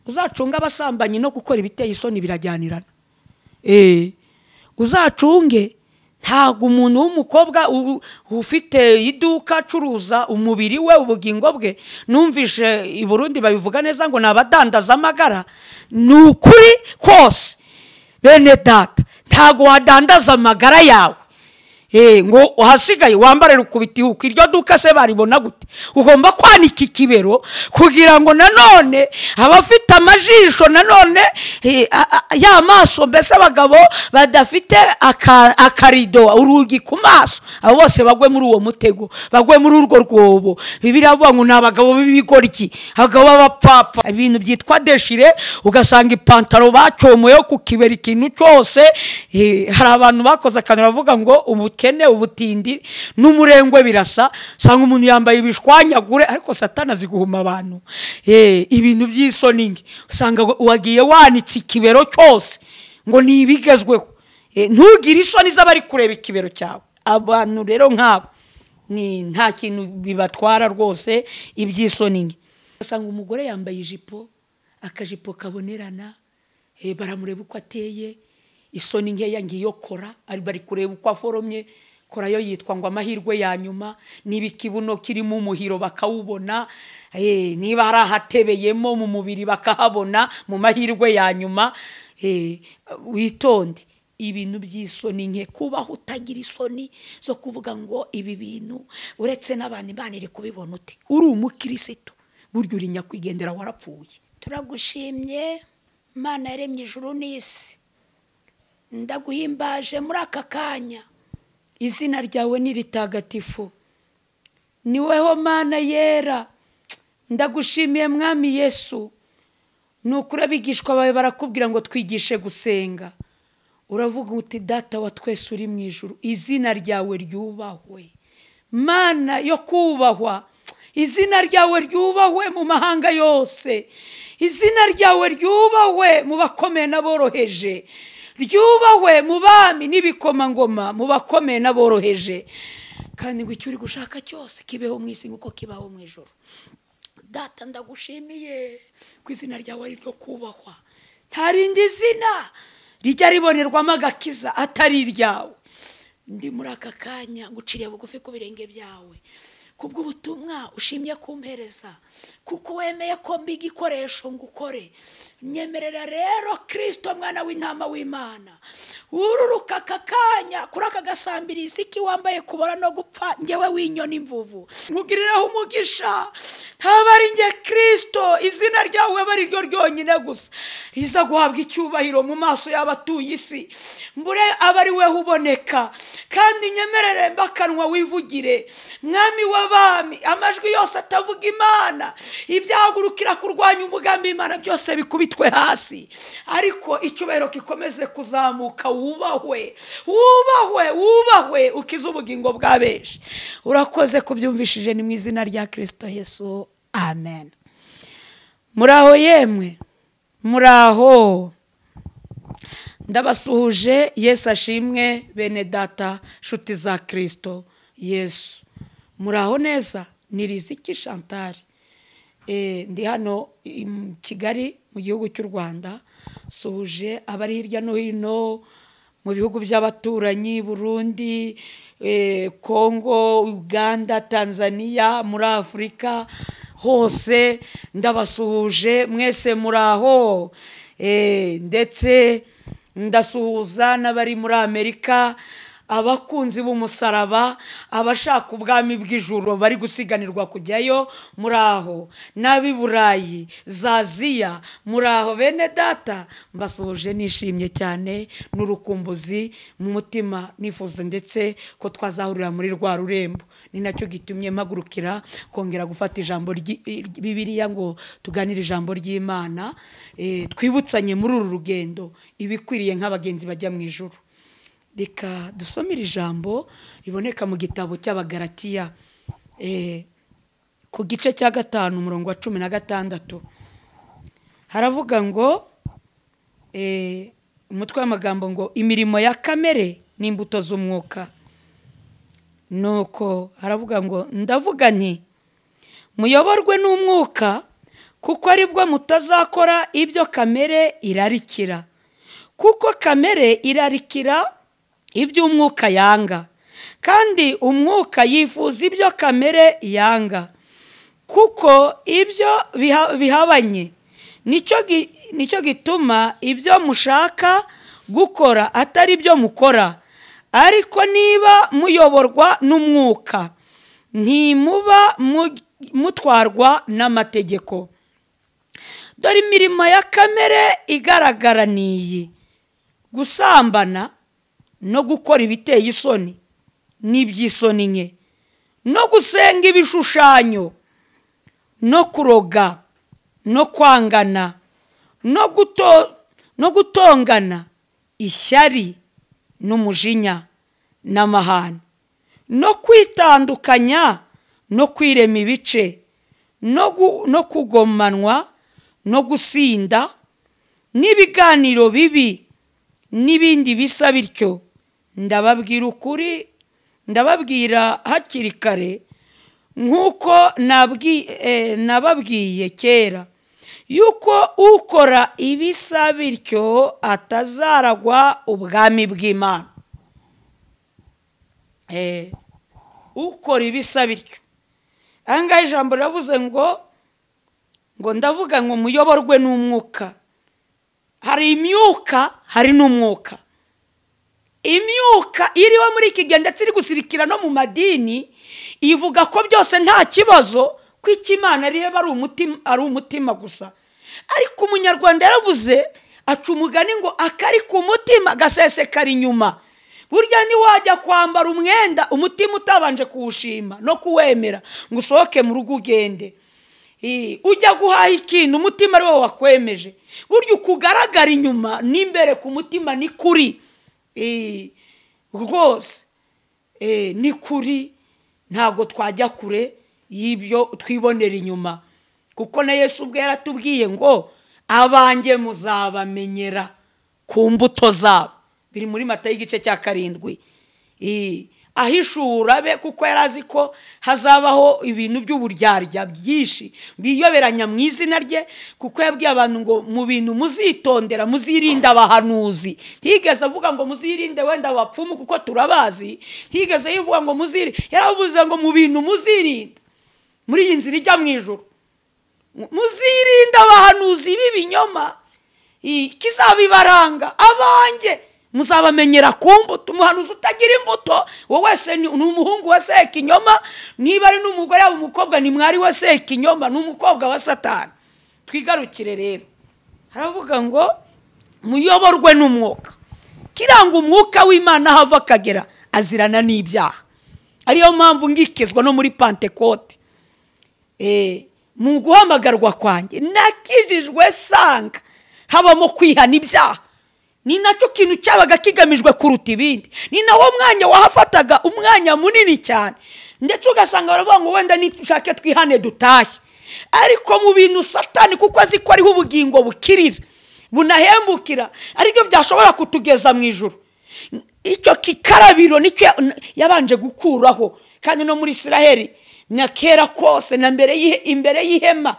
Uzacunga abasambanyi no gukora ibiteye isoni birajyanirana. Uzacunge ntago umuntu w'umukobwa ufite iduka acuruza umubiri we ubugingo bwe, numvishe i Burundi babivuga neza ngo nabadandaza amagara. Ni ukuri kose bene data, ntago wadandaza amagara yawe ngo uhasigaye wambare rukubita ihuku. Iryo duka se baribona gute? Ugomba kwanika ikibero kugira ngo nanone abafite amajisho nanone ya maso, mbese abagabo badafite akarido urugi ku maso, abo bose bagwe muri uwo mutego, bagwe muri urwo rwobo. Bibiliya ivuga ngo ni abagabo b'ibigoryi, abagabo b'abapapa, ibintu byitwa deshire, ugasanga ipantaro bacomoye ku kibero ikintu cyose. Hari abantu bakoze akantu bavuga ngo ubukene ubutindi n'umurengwe birasa, usanga umuntu yambaye ibishwanyagure, ariko Satani azi guhuma abantu. Ibintu by'isoni nke, usanga wagiye wanitse ikibero cyose ngo ni ibigezweho. Ntugire isoni z'abari kureba ikibero cyawe. Abantu rero nk'abo ni nta kintu bibatwara rwose iby'isoni nke. Usanga umugore yambaye ijipo, akajipo kabonerana, baramureba uko ateye, isoni nkeya ngiyo kora, ari bari kureba uko aforomye. Kora yo yitwa ngo amahirwe ya nyuma, niba ikibuno kirimo umuhiro bakawubona, niba hari ahatebeyemo mu mubiri bakahabona mu mahirwe ya nyuma. Witonde ibintu by'isoni nke, kubaho utagira isoni zo kuvuga ngo ibi bintu uretse n'abantu Imana iri kubibona ute. Uri umukirisitu burya uri nyakwigendera warapfuye. Turagushimye Imana yaremye ijuru n'isi, ndaguhimbaje muri aka kanya. Izina ryawe ni ritagatifu, ni weho Mana yera. Ndagushimiye Mwami Yesu. Nukuri abigishwa bawe barakubwira ngo twigishe gusenga, uravuga uti Data wa twese uri mu ijuru, izina ryawe ryubahwe. Mana yo kubahwa, izina ryawe ryubahwe mu mahanga yose, izina ryawe ryubahwe mu bakomeye n'aboroheje, ryubahwe mu bami n'ibikomangoma, mu bakomeye n'aboroheje. Kandi ngo icyo uri gushaka cyose kibeho mu isi nk'uko kibaho mu ijuru. Data ndagushimiye ku izina ryawe ari ryo kubahwa. Nta rindi zina rijya ribonerwamo agakiza atari iryawe. Ndi muri aka kanya nguciriye bugufi ku birenge byawe kubw'ubutumwa ushimye kumpereza, kuko wemeye ko mba igikoresho ngukore. Nyemerera rero Kristo mwana w'intama w'Imana, ururuka aka kanya kuri aka gasambirizi ki wambaye kubora no gupfa, ngewe w'inyoni imvuvu, nkugirireho umugisha. Ntaba ari nge Kristo, izina ryawe aba ari ryo ryonyine gusa riza guhabwa icyubahiro mu maso y'abatuye isi, mbure aba ari we uboneka. Kandi nyemerere mbakanwa wivugire Mwami w'abami, amajwi yose atavuga Imana, ibyahagurukira kurwanya umugambi Imana byose bikubitwe hasi, ariko icyubahiro kikomeze kuzamuka. Wubahwe, wubahwe, wubahwe, ukize ubugingo bwa benshi. Urakoze kubyumvishije, ni mu izina rya Kristo Yesu, amen. Muraho yemwe, muraho, ndabasuhuje. Yesu ashimwe bene data, nshuti za Kristo Yesu. Muraho neza, ni Riziki Chantal. Ndi hano i Kigali mu gihugu cy'u Rwanda. Suhuje abari hirya no hino mu bihugu by'abaturanyi, Burundi, Kongo, Uganda, Tanzania, muri Afurika hose ndabasuhuje mwese, muraho. Ndetse ndasuhuza n'abari muri Amerika, abakunzi b'umusaraba, abashaka ubwami bw'ijuru bari gusiganirwa kujyayo, muraho. N'ab'i Burayi, Aziya, muraho bene data. Mbasuhuje nishimye cyane n'urukumbuzi mu mutima, nifuza ndetse ko twazahurira muri rwa rurembo. Ni nacyo gitumye mpagurukira kongera gufata ijambo Bibiliya ngo tuganire ijambo ry'Imana, twibutsanye muri uru rugendo ibikwiriye nk'abagenzi bajya mu ijuru. Reka dusomere ijambo riboneka mu gitabo cy'Abagalatiya, ku gice cya 5 umurongo wa 16. Haravuga ngo umutwe w'amagambo ngo imirimo ya kamere n'imbuto z'umwuka. Nuko haravuga ngo ndavuga nti muyoborwe n'umwuka Kuko aribwo mutazakora ibyo kamere irarikira. Kuko kamere irarikira iby'umwuka yanga, kandi umwuka yifuza ibyo kamere yanga. Kuko ibyo bihabanye, nicyo gituma ibyo mushaka gukora atari byo mukora. Ariko niba muyoborwa n'umwuka, ntimuba mutwarwa n'amategeko. Dore imirimo ya kamere igaragara niyi: gusambana no gukora ibiteye isoni n'iby'isoni nke, no gusenga ibishushanyo, no kuroga, no kwangana, no gutongana, ishyari n'umujinya n'amahane, no kwitandukanya, no kwirema ibice, no kugomanwa, no gusinda, n'ibiganiro bibi, n'ibindi bisa bityo. Ndababwira ukuri, ndababwira hakiri kare, nk'uko nababwiye kera, yuko ukora ibisa bityo atazaragwa ubwami bw'Imana. Ukora ibisa bityo. Aha ngaha ijambo riravuze ngo ndavuga ngo muyoborwe n'umwuka. Hari imyuka, hari n'umwuka. Imyuka iriho muri iki gihe ndetse iri gusirikira no mu madini, ivuga ko byose nta kibazo, ko icyo Imana ireba ari umutima gusa. Ariko umunyarwanda yaravuze, aca umugani ngo akari ku mutima gasesekara inyuma. Burya niwajya kwambara umwenda umutima utabanje kuwushima no kuwemera ngo usohoke mu rugo ugende, ujya guhaha ikintu umutima ari wowe wakwemeje, burya ukugaragara inyuma n'imbere ku mutima ni kuri rwose, ni kuri. Ntabwo twajya kure y'ibyo twibonera inyuma, kuko na Yesu ubwe yaratubwiye ngo abanjye muzabamenyera ku mbuto zabo. Biri muri Matayo igice cya 7. Ahishura be, kuko yari azi ko hazabaho ibintu by'uburyarya byinshi biyoberanya mu izina rye, kuko yabwiye abantu ngo mu bintu muzitondera muzirinda abahanuzi. Ntiyigeze avuga ngo muzirinde wenda abapfumu kuko turabazi, ntiyigeze yivuga ngo muzirinde, yaravuze ngo mu bintu muzirinda muri iyi nzira ijya mu ijuru, muzirinde abahanuzi b'ibinyoma, kizabibaranga abanjye muzabamenyera ku mbuto. Umuhanuzi utagira imbuto wowe wese ni umuhungu wa Sekinyoma, niba ari n'umugore yaba umukobwa ni mwari wa Sekinyoma, ni umukobwa wa Satani. Twigarukire rero, haravuga ngo muyoborwe n'umwuka. Kiranga umwuka w'Imana hava akagera azirana n'ibyaha. Ariyo mpamvu ngikizwa no muri Pantekote, mu guhamagarwa kwanjye nakijijwe sanga habamo kwihana ibyaha. Ni nacyo kintu cyabaga kigamijwe kuruta ibindi. Ni nawo mwanya wahafataga umwanya munini cyane, ndetse ugasanga baravuga ngo wenda nitushake twihane dutahe. Ariko mu bintu Satani, kuko azi ko ariho ubugingo bukirira bunahembukira, aribyo byashobora kutugeza mu ijuru, icyo kikarabiro nicyo yabanje gukuraho. Kandi no muri Isiraheli na kera kose, na mbere imbere y'ihema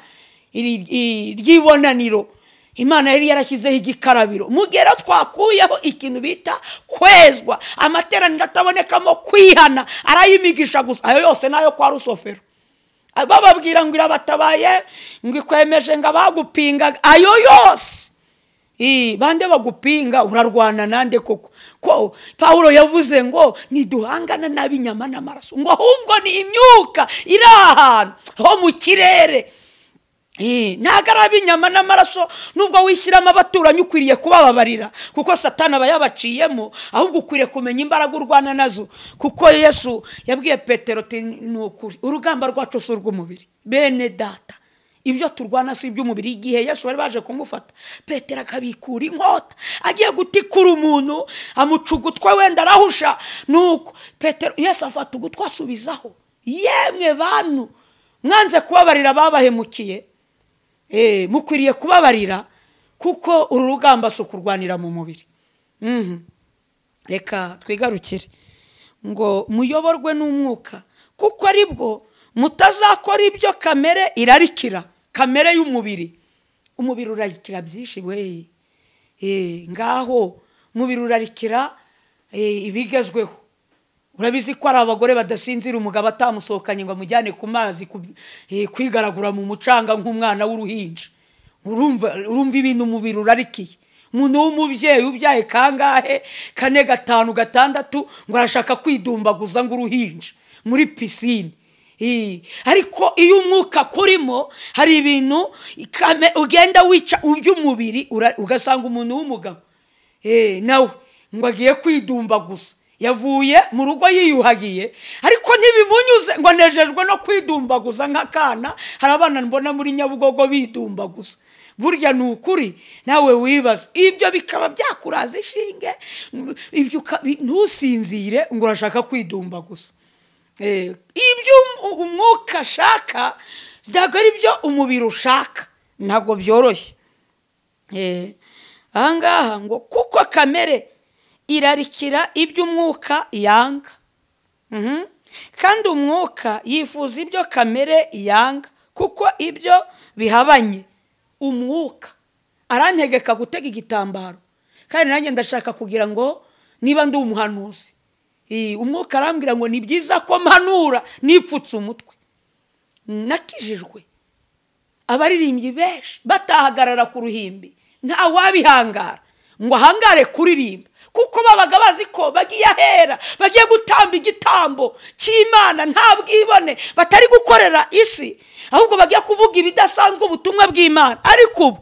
ry'ibonaniro, Imana yari yarashyizeho igikarabiro. Mugera twakuyeho ikintu bita kwezwa, amateraniro atabonekamo kwihana, arayimigisha gusa. Ayo yose nayo kwa rusofero bababwira ngo irabatabaye, ngo ikwemeje, ngo abagupinga, ayo yose bande bagupinga, urarwana nande koko? Ko Paulo yavuze ngo ntiduhangana n'ab'inyama n'amaraso, ngo ahubwo ni imyuka iri ahantu ho mu kirere. Ntabwo ari ab'inyama n'amaraso, nubwo wishyiramo abaturanyi ukwiriye kubababarira, kuko Satani aba yabaciyemo. Ahubwo ukwiriye kumenya imbaraga urwana nazo, kuko Yesu yabwiye Petero ati ni ukuri urugamba rwacu si urw'umubiri, bene data, ibyo turwana si iby'umubiri. Igihe Yesu bari baje kumufata, Petero akabikura inkota agiye gutikura umuntu, amuca ugutwi wenda arahusha. Nuko Petero, Yesu afata ugutwi asubizaho. Yemwe bantu mwanze kubabarira babahemukiye, mukwiriye kubabarira, kuko uru rugamba si ukurwanira mu mubiri. Reka twigarukire ngo muyoborwe n'umwuka, kuko aribwo mutazakora ibyo kamere irarikira. Kamere y'umubiri, umubiri urarikira byinshi we. Ngaho umubiri urarikira ibigezweho. Urabizi ko ari abagore badasinzira umugabo atamusohokanye ngo amujyane ku mazi kwigaragura mu mucanga nk'umwana w'uruhinja. Urumva ibintu umubiri urarikiye. Umuntu w'umubyeyi ubyaye kangahe, 4, 5, 6 ngo arashaka kwidumbaguza ngo uruhinja muri pisine. Ariko iyo umwuka kurimo hari ibintu ugenda wica uby'umubiri, ugasanga umuntu w'umugabo nawe ngo agiye kwidumbaguza, yavuye mu rugo yiyuhagiye ariko ntibimunyuze ngo nejejwe no kwidumbaguza nk'akana. Hari abana mbona muri Nyabugogo bidumbaguza. Burya ni ukuri nawe wibaza ibyo bikaba byakuraza ishinge, ibyo ntusinzire ngo urashaka kwidumbaguza. Ibyo umwuka ashaka ntabwo ari byo umubiri ushaka, ntabwo byoroshye. Ahangaha ngo kuko kamere irarikira ibyo umwuka yanga, kandi umwuka yifuza ibyo kamere yanga, kuko ibyo bihabanye. Umwuka arantegeka gutega igitambaro, kandi nanjye ndashaka kugira ngo niba ndi umuhanuzi, umwuka arambwira ngo ni byiza ko mpanura nipfutse umutwe. Nakijijwe abaririmbyi benshi batahagarara ku ruhimbi, nta wabihangara ngo ahangare kuririmba, kuko babaga bazi ko bagiye ahera, bagiye gutamba igitambo cy'Imana nta bwibone, batari gukorera isi, ahubwo bagiye kuvuga ibidasanzwe ubutumwa bw'Imana. Ariko ubu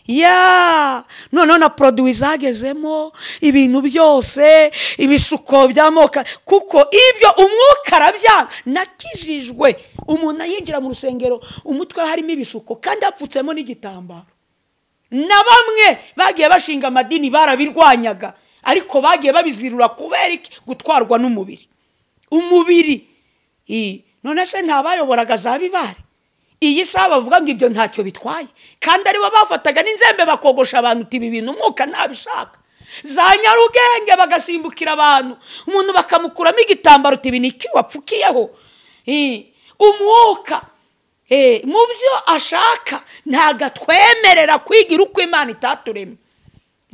ya noneho na produit zagezemo ibintu byose, ibisuko by'amoko, kuko ibyo umwuka arabyanga. Nakijijwe umuntu ayinjira mu rusengero umutwe harimo ibisuko kandi apfutsemo n'igitambaro. Na bamwe bagiye bashinga amadini barabirwanyaga, ariko bagiye babizirura kubera iki? Gutwarwa n'umubiri. Umubiri none se ntabayoboraga za bibare? Iyi saha bavuga ngo ibyo ntacyo bitwaye, kandi aribo bafataga n'inzembe bakogosha abantu uti ibi bintu umwuka ntabishaka. Za Nyarugenge bagasimbukira abantu, umuntu bakamukuramo igitambaro uti ibi ni iki wapfukiyeho? Umwuka mu byo ashaka ntabwo atwemerera kwigira uko Imana itaturemye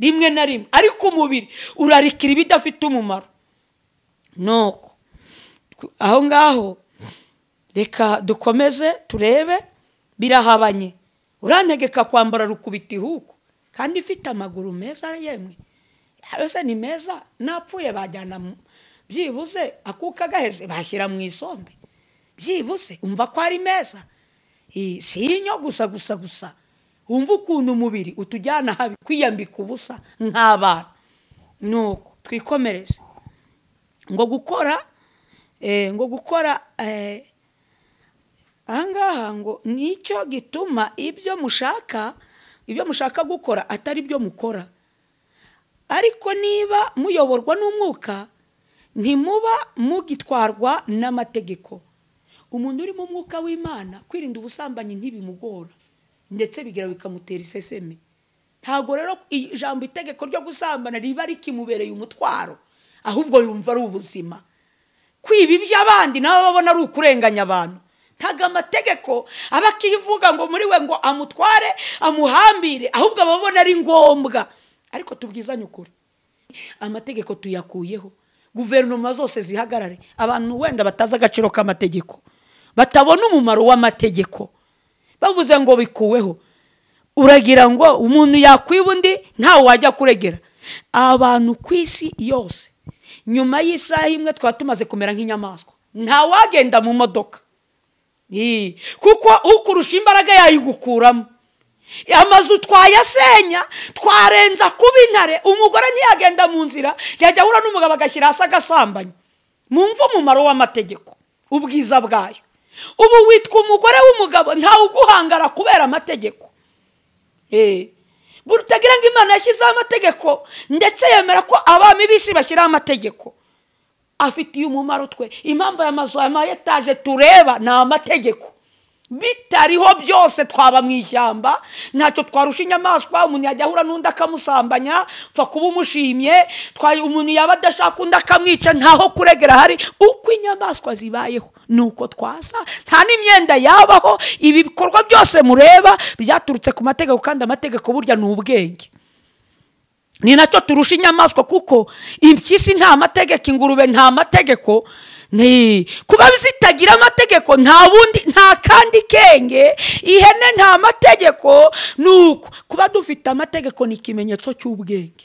rimwe na rimwe, ariko umubiri urarikira ibidafite umumaro. Nuko aho ngaho reka dukomeze turebe birahabanye. Urantegeka kwambara rukubita ihuku kandi ifite amaguru meza, yemwe yose ni meza, napfuye bajyana byibuze akuka gaheze bashyira mu isombe, byibuze umva ko ari meza. Si inyo gusa gusa gusa, wumva ukuntu umubiri utujyana habi, kwiyambika ubusa nk'abana. Nuko twikomereze ngo gukora ahangaha ngo nicyo gituma ibyo mushaka gukora atari byo mukora. Ariko niba muyoborwa n'umwuka ntimuba mugitwarwa n'amategeko. Umuntu uri mu mwuka w'Imana kwirinda ubusambanyi ntibimugora, ndetse bigira bikamutera iseseme. Ntabwo rero ijambo itegeko ryo gusambana riba rikimubereye umutwaro, ahubwo yumva ari ubuzima. Kwiba iby'abandi nabo babona ari ukurenganya abantu. Ntabwo amategeko aba akivuga ngo muri we ngo amutware amuhambire, ahubwo ababona ari ngombwa. Ariko tubwizanye ukuri, amategeko tuyakuyeho, guverinoma zose zihagarare. Abantu wenda batazi agaciro k'amategeko, batabona umumaro w'amategeko, bavuze ngo bikuweho, uragira ngo umuntu yakwiba undi ntawe wajya kuregera. Abantu ku isi yose nyuma y'isaha imwe twaba tumaze kumera nk'inyamaswa, ntawagenda mu modoka kuko ukurusha imbaraga yayigukuramo. Amazu twayasenya, twarenza kuba intare. Umugore ntiyagenda mu nzira, yajya ahura n'umugabo agashyira hasi agasambanya. Mumva umumaro w'amategeko, ubwiza bwayo. Ubu witwa umugore w'umugabo ntawe uguhangara kubera amategeko. Utagira ngo Imana yashyizeho amategeko, ndetse yemera ko abami b'isi bashyiraho amategeko afitiye umumaro twe. Impamvu aya mazu ama etaje tureba ni amategeko. Bitariho byose twaba mu ishyamba, ntacyo twarusha inyamaswa. Umuntu yajya ahura n'undi akamusambanya, pfa kuba umushimye, umuntu yaba adashaka undi akamwica, ntaho kuregera hari. Uko inyamaswa zibayeho nuko twasa, nta n'imyenda yabaho. Ibi bikorwa byose mureba byaturutse ku mategeko, kandi amategeko burya ni ubwenge. Ni nacyo turusha inyamaswa, kuko impyisi nta mategeko, ingurube nta mategeko. Ni kuba zitagira amategeko, nta bundi, nta kandi kenge. Ihene nta mategeko. Nuko kuba dufite amategeko ni ikimenyetso cy'ubwenge.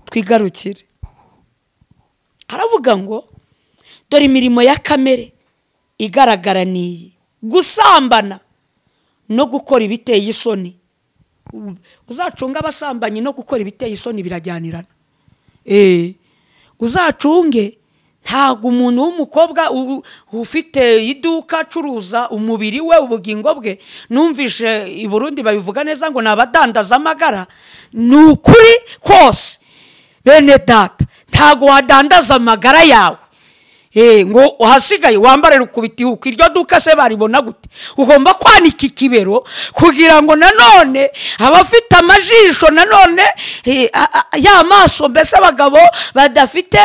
Twigarukire, haravuga ngo dore imirimo ya kamere igaragara niyi: gusambana no gukora ibiteye isoni. Uzacunga abasambanyi no gukora ibiteye isoni birajyanirana. Uzacunge, ntabwo umuntu w'umukobwa ufite iduka acuruza umubiri we, ubugingo bwe. Numvishe i Burundi babivuga neza ngo ni abadandaza amagara. Ni ukuri kose bene data, ntabwo wadandaza amagara yawe ngo uhasigaye wambare rukubita ihuka. Iryo duka se baribona gute? Ugomba kwanika ikibero kugira ngo nanone abafite amajisho, nanone ya maso, mbese abagabo badafite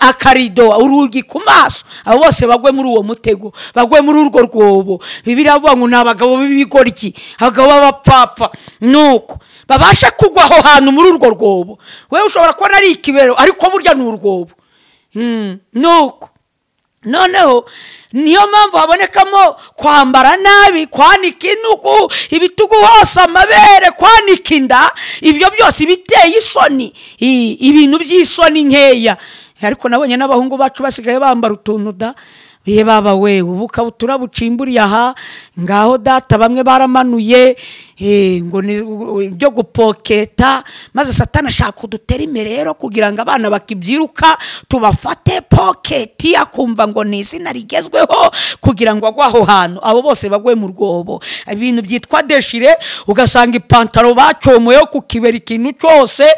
akarido, urugi ku maso, abo bose bagwe muri uwo mutego, bagwe muri urwo rwobo. Bibiliya ivuga ngo ni abagabo b'ibigoryi, abagabo b'abapfapfa, nuko babasha kugwa aho hantu muri urwo rwobo. Wewe ushobora kubona ari ikibero, ariko burya ni urwobo. Nuko noneho niyo mpamvu habonekamo kwambara nabi, kwanika intugu, ibitugu hose, amabere, kwanika inda, ibyo byose biteye isoni, ibintu by'isoni nkeya. Ariko nabonye n'abahungu bacu basigaye bambara utuntu da ye baba we, ubukabutura bucimburiye aha ngaho data, bamwe baramanuye ngo ibyo gupoketa. Maze Satani ashaka kudutera imbere rero kugira ngo abana bakibyiruka tubafate poketi, akumva ngo ni izina rigezweho, kugira ngo agwe aho hantu, abo bose bagwe mu rwobo. Ibintu byitwa deshire, ugasanga ipantaro bacomoye ku kibera, ikintu cyose.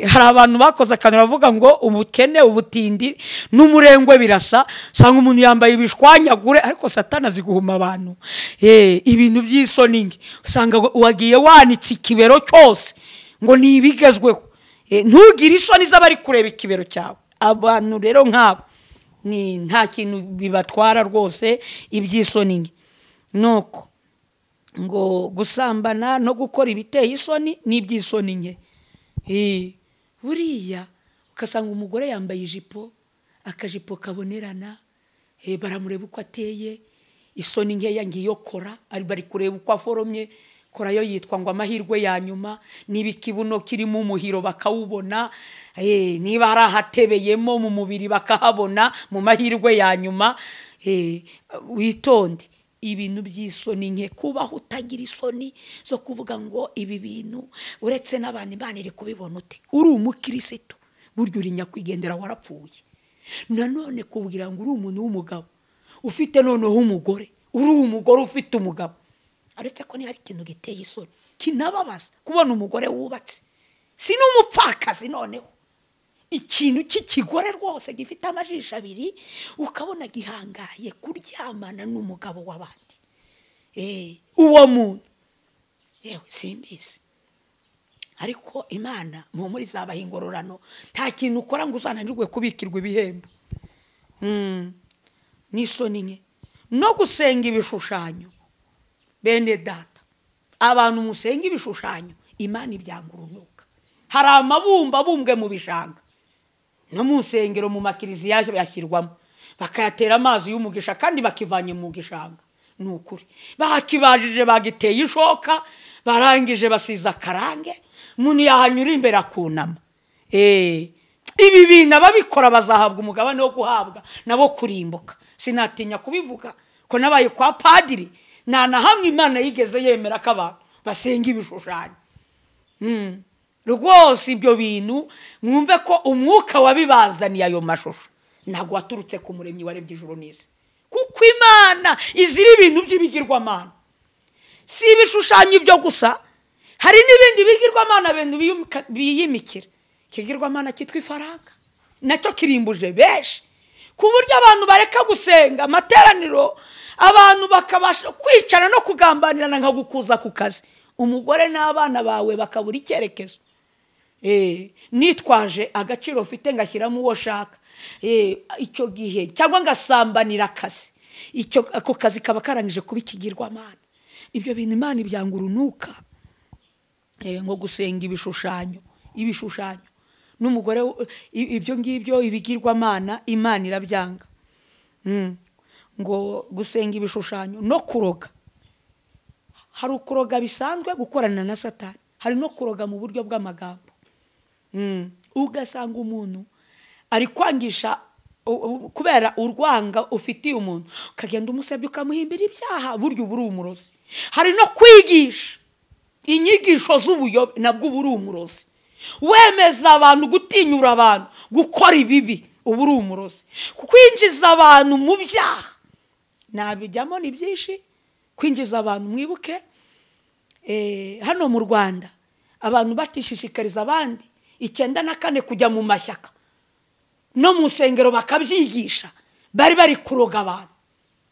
Hari abantu bakoze akantu bavuga ngo ubukene, ubutindi n'umurengwe birasa, usanga umuntu yambaye ibishwanyagure. Ariko Satani azi guhuma abantu. Ibintu by'isoni nke, usanga wagiye wanitse ikibero cyose ngo ni ibigezweho. Ntugire isoni z'abari kureba ikibero cyawe. Abantu rero nk'abo ni nta kintu bibatwara rwose iby'isoni nke. Nuko ngo gusambana no gukora ibiteye isoni n'iby'isoni nke. Buriya ugasanga umugore yambaye ijipo, akajipo kabonerana, baramureba uko ateye, isoni nkeya ngiyo kora, bari kureba uko aforomye. Kora yo yitwa ngo amahirwe ya nyuma, niba ikibuno kirimo umuhiro bakawubona, niba hari ahatebeyemo mu mubiri bakahabona mu mahirwe ya nyuma. Witonde ibintu by'isoni nke, kubaho utagira isoni zo kuvuga ngo ibi bintu uretse n'abantu Imana iri kubibona ute. Uri umukirisitu burya uri nyakwigendera, warapfuye. Nanone kubwira ngo uri umuntu w'umugabo ufite noneho umugore, uri umugore ufite umugabo, aretse ko niba hari ikintu giteye isoni kinababaza kubona umugore wubatse, si n'umupfakazi, noneho ikintu cy'ikigore rwose gifite amajisho abiri, ukabona gihangaye kuryamana n'umugabo w'abandi. Uwo muntu yewe simbizi, ariko Imana muhumuri izabaha ingororano. Nta kintu ukora ngo uzananirwe kubikirwa ibihembo. N'isoni nke no gusenga ibishushanyo. Bene data, abantu musenga ibishushanyo, Imana ibyanga urunuka. Hari amabumba abumbwe mu bishanga, no mu nsengero, mu makiriziya yashyirwamo, bakayatera amazi y'umugisha kandi bakivanye mu gishanga. Ni ukuri, bakibajije, bagiteye ishoka, barangije basiza akarange, umuntu yahanyura imbere akunama. Ibi bintu ababikora bazahabwa umugabane wo guhabwa nabo kurimbuka. Sinatinya kubivuga ko nabaye kwa padiri, nta na hamwe Imana yigeze yemera ko abantu basenga ibishushanyo. Rwose ibyo bintu mwumve ko umwuka wabibazaniye ayo mashusho ntabwo waturutse ku muremyi warebye ijuru n'isi, kuko Imana izira ibintu by'ibigirwamana. Si ibishushanyo ibyo gusa, hari n'ibindi bigirwamana abantu biyimikira. Ikigirwamana cyitwa ifaranga nacyo kirimbuje benshi, ku buryo abantu bareka gusenga amateraniro. Abantu bakabasha kwicara no kugambanirana nkagukuza ku kazi, umugore n'abana bawe bakabura icyerekezo. Nitwaje agaciro ufite ngashyiramo uwo shaka icyo gihe, cyangwa ngasambanira akazi, icyo ako kazi kaba karangije kuba ikigirwamana. Ibyo bintu Imana ibyanga urunuka. Ngo gusenga ibishushanyo n'umugore, ibyo ngibyo ibigirwamana Imana irabyanga. Ngo gusenga ibishushanyo no kuroga. Hari ukuroga bisanzwe gukorana na Satani, hari no kuroga mu buryo bw'amagambo. Ugasanga umuntu ari kwangisha kubera urwanga ufitiye umuntu, ukagenda umusebya ukamuhimbira ibyaha, buryo uba uri umurozi. Hari no kwigisha inyigisho z'ubuyobe, nabwo uba uri umurozi. Wemeza abantu gutinyura abantu gukora ibibi, uba uri umurozi. Kwinjiza abantu mu byaha, nabijyamo ni byinshi. Kwinjiza abantu, mwibuke hano mu Rwanda abantu batishishikariza abandi 94 kujya mu mashyaka no mu nsengero bakabyigisha, bari kuroga abantu.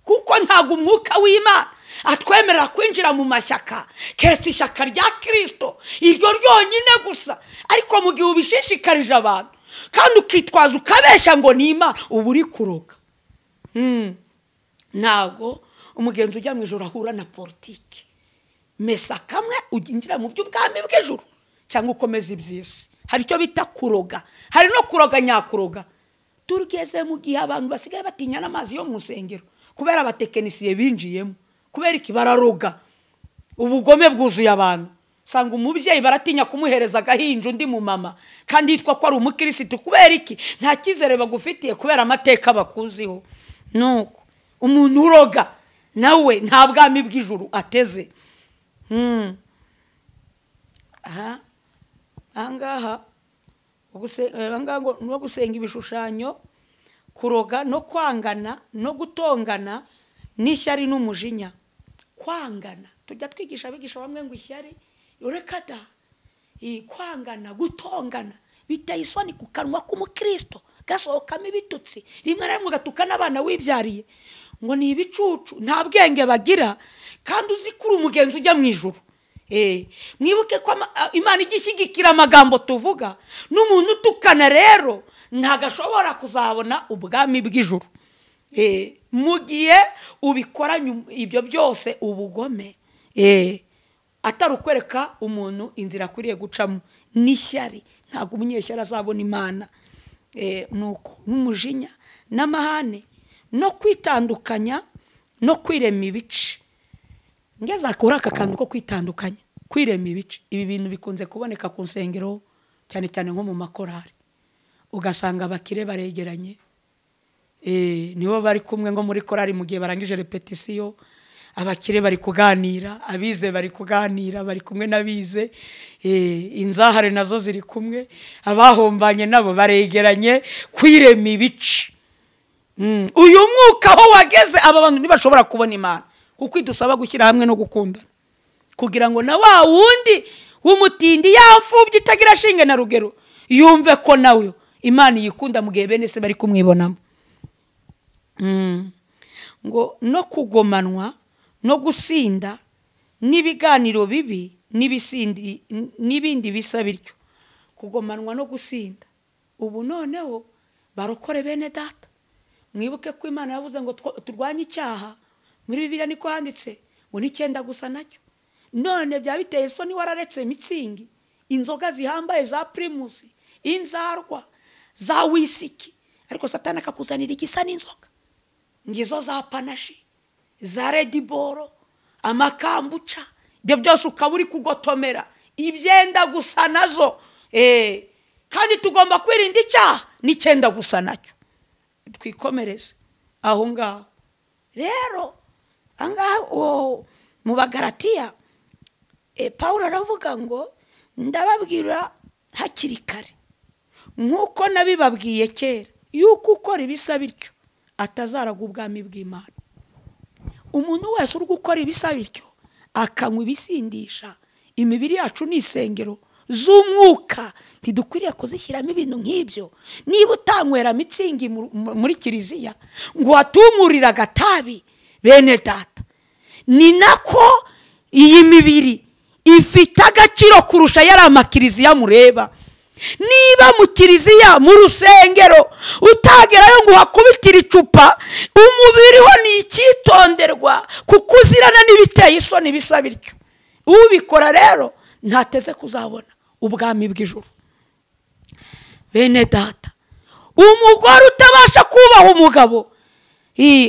Kuko ntabwo umwuka w'Imana atwemerera kwinjira mu mashyaka keretse ishyaka rya Kristo iryo ryonyine gusa. Ariko mu gihe ubishishikarije abantu kandi ukitwaza ukabeshya ngo ni Imana, uba uri kuroga. Ntabwo umugenzi ujya mu ijuru ahura na politiki. Mesa kamwe uginjira mu by'ubwami bw'ijuru cyangwa ukomeza iby'isi. Hari icyo bita kuroga, hari no kuroga nyakuroga. Tugeze mu gihe abantu basigaye batinya n'amazi yo mu nsengero kubera abatekinisiye binjiyemo, kubera iki? Bararoga. Ubugome bwuzuye abantu. Sanga umubyeyi baratinya kumuhereza agahinja undi mu mama kandi yitwa ko ari umukirisitu, kubera iki? Nta cyizere bagufitiye kubera amateka bakuziho. Nuko umuntu uroga nawe nta bwami bw'ijuru ateze. Aha ahangaha no gusenga ibishushanyo, kuroga no kwangana no gutongana n'ishyari n'umujinya. Kwangana tujya twigisha abigisha bamwe ngo ishyari ureka da, kwangana gutongana biteye isoni ku kanwa k'umukristo, gasohokamo ibitutsi rimwe na rimwe gatuka n'abana wibyariye ngo ni ibicucu, nta bwenge bagira, kandi uzi ko uri umugenzi ujya mu ijuru. Mwibuke ko Imana igishyigikira amagambo tuvuga, n'umuntu utukana rero ntabwo ashobora kuzabona ubwami bw'ijuru. Mu gihe ubikoranye ibyo byose ubugome, atari ukwereka umuntu inzira akwiriye gucamo, n'ishyari, ntabwo umunyeshyari azabona Imana. Nuko n'umujinya n'amahane no kwitandukanya no kwirema ibice. Ngeza akora aka kantu ko kwitandukanya, kwirema ibice. Ibi bintu bikunze kuboneka ku nsengero cyane cyane nko mu makorari, ugasanga abakire baregeranye, nibo bari kumwe ngo muri korari mu gihe barangije repetisiyo, abakire bari kuganira, abize bari kuganira, bari kumwe n'abize, inzahare nazo ziri kumwe, abahombanye nabo baregeranye, kwirema ibice. Uyu mwuka aho wageze aba bantu ntibashobora kubona Imana, kuko idusaba gushyira hamwe no gukundana, kugira ngo na wa wundi w'umutindi yamfubye itagira shinge na rugero yumve ko nawe Imana yikunda mu gihe bene se bari kumwibonamo. Ngo no kugomanwa no gusinda n'ibiganiro bibi n'ibisindi n'ibindi bisa bityo. Kugomanwa no gusinda, ubu noneho barokore bene data. Mwibuke ko Imana yavuze ngo turwanye icyaha, muri Bibiliya niko handitse ngo n'icyenda gusa nacyo. None bya biteye isoni wararetse mitsingi, inzoga zihambaye za Primus, inzarwa za wisiki, ariko Satani akakuzanira igisa n'inzoga, ngizo za panashi, za rediboro, amakambuca, ibyo byose ukaba uri kugotomera ibyenda gusa nazo. Kandi tugomba kwirinda icyaha n'icyenda gusa nacyo. Twikomereze aho ngaho. Rero angaha mu Bagalatiya, Paulo aravuga ngo ndababwira hakiri kare nk'uko nabibabwiye kera, yuko ukora ibisa bityo atazaraga ubwami bw'Imana. Umuntu wese uri gukora ibisa bityo akanywa ibisindisha, imibiri yacu ni isengero z'umwuka, ntidukwiriye kuzishyiramo ibintu nk'ibyo. Niba utanywera mitsingi muri kiliziya ngo watumurira agatabi, Bene data, ni nako iyi mibiri ifite agaciro kurusha yari amakiriziya mureba. Niba mu kiriziya mu rusengero utagerayo ngo uhakubitire icupa, umubiri ho ni icyitonderwa kuko uzirana n'ibiteye isoni bisa bityo. Ubikora rero ntateze kuzabona ubwami bw'ijuru. Bene data, umugore utabasha kubaha umugabo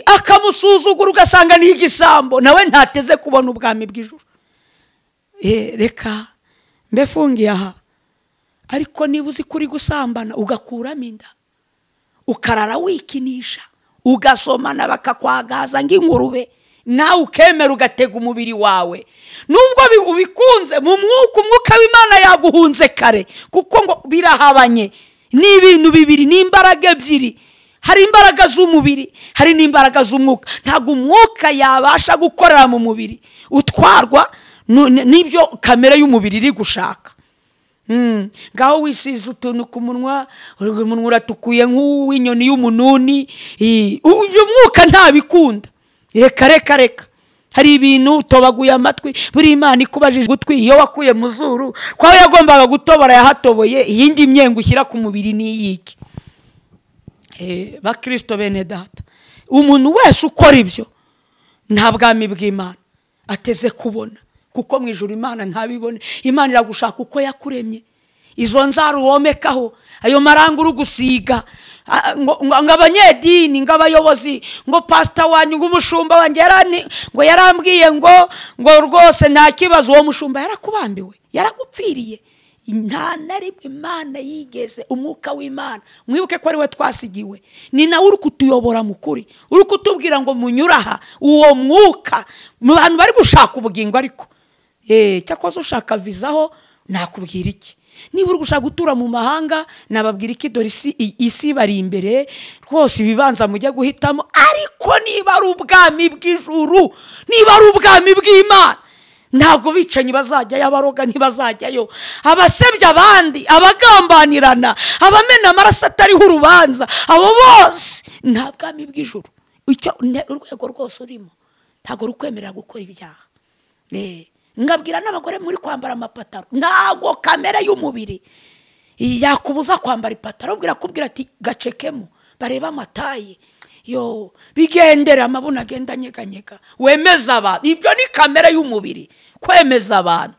akamusuzugura ugasanga ni igisambo, nawe ntateze kubona ubwami bw'ijuru. Reka mbefungiye aha. Ariko niba uzi kuri gusambana ugakuramo inda, ukarara wikinisha, ugasomana bakakwagaza ng'ingurube, nawe ukemera ugatega umubiri wawe, nubwo ubikunze mu mwuka, umwuka w'Imana yaguhunze kare, kuko ngo birahabanye. Ni ibintu bibiri, ni imbaraga ebyiri. Hari imbaraga z'umubiri, hari n'imbaraga z'umwuka. Ntabwo umwuka yabasha gukorera mu mubiri utwarwa n'ibyo kamere y'umubiri iri gushaka. Ngaho wisize utuntu ku munwa, umunwa uratukuye nk'uw'inyoni y'umununi, uyu mwuka ntabikunda. Reka reka reka. Hari ibintu utobaguye amatwi, buri Imana ikubajije gutwi iyo wakuye mu zuru, kwa yagombaga gutobora yahatoboye, iyindi myengo ushyira ku mubiri niyiki. Bakristo bene data, umuntu wese ukora ibyo nta bwami bw'Imana ateze kubona, kuko mu ijuru Imana ntabibone. Imana iragushaka uko yakuremye. Izo nzara womekaho, ayo maranga uri gusiga, ngo abanyedini, ngo abayobozi, ngo pastor wanyu, ngo umushumba wanjye ngo yarambwiye ngo rwose nta kibazo. Uwo mushumba yarakubambiwe, yaragupfiriye. Nta na rimwe Imana yigeze umwuka w'Imana, mwibuke ko ari we twasigiwe, ni nawe uri kutuyobora mu kuri, uri kutubwira ngo munyuraha. Uwo mwuka mu bantu bari gushaka ubugingo, ariko cyakoze ushaka vizaho nakubwira iki? Niba uri gushaka gutura mu mahanga nababwira iki? Dore isi bari imbere rwose, ibibanza mujye guhitamo. Ariko niba ari ubwami bw'ijuru, niba ari ubwami bw'Imana, ntabwo bicanyi bazajyayo, abaroga ntibazajyayo, abasebya abandi, abagambanirana, abamena amaraso atariho urubanza, abo bose nta bwami bw'ijuru. Icyo urwego rwose urimo ntabwo rukwemerera gukora ibyaha. Ngabwira n'abagore muri kwambara amapataro, ntabwo kamere y'umubiri yakubuza kwambara ipataro. Ubwira kubwira ati gacekemo, bareba amataye yo bigendera, amabuno agenda nyeganyega, wemeza abantu. Ibyo ni kamere y'umubiri, kwemeza abantu.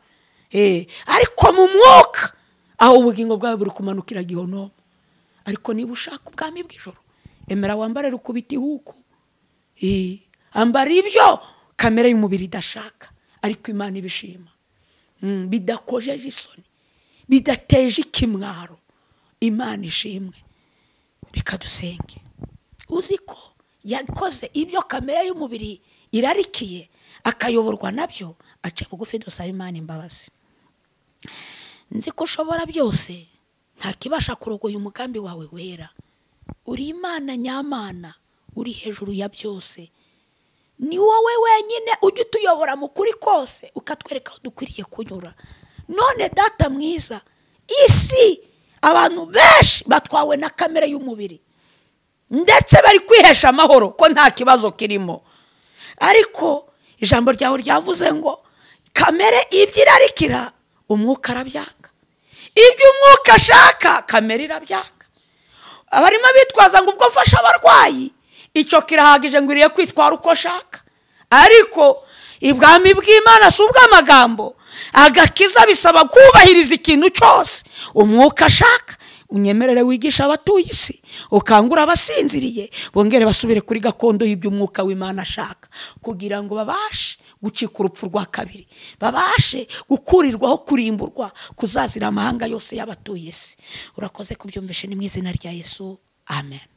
Ariko mu mwuka aho ubugingo bwawe buri kumanukira gihonomo. Ariko niba ushaka ubwami bw'ijuru, emera wambare rukubita ihuku, ambara ibyo kamere y'umubiri idashaka, ariko Imana ibishima, bidakojeje isoni, bidateje ikimwaro. Imana ishimwe. Reka dusenge. Uzi ko yakoze ibyo kamere y'umubiri irarikiye akayoborwa nabyo, ace bugufi dusaba Imana imbabazi. Nzi ko ushobora byose, nta kibasha kurogoya umugambi wawe wera. Uri Imana nyamana, uri hejuru ya byose. Ni wowe wenyine ujya utuyobora mu kuri kose, ukatwereka aho dukwiriye kunyura. None data mwiza, isi abantu benshi batwawe na kamere y'umubiri, ndetse bari kwihesha amahoro ko nta kibazo kirimo. Ariko ijambo ryawe ryavuze ngo kamere ibyo irarikira umwuka arabyanga, ibyo umwuka ashaka kamere irabyanga. Abarimo bitwaza ngo ubwo mfasha abarwayi icyo kirahagije ngo iriye kwitwara uko ashaka. Ariko ibwami bw'Imana si ubw'amagambo. Agakiza bisaba kubahiriza ikintu cyose umwuka ashaka. Unyemerere wigisha abatuye isi, ukangura abasinziriye, bongere basubire kuri gakondo y'iby'umwuka w'Imana ashaka, kugira ngo babashe gucika urupfu rwa kabiri, babashe gukurirwaho kurimburwa kuzazira amahanga yose y'abatuye isi. Urakoze kubyumvishe, ni mu izina rya Yesu, amen.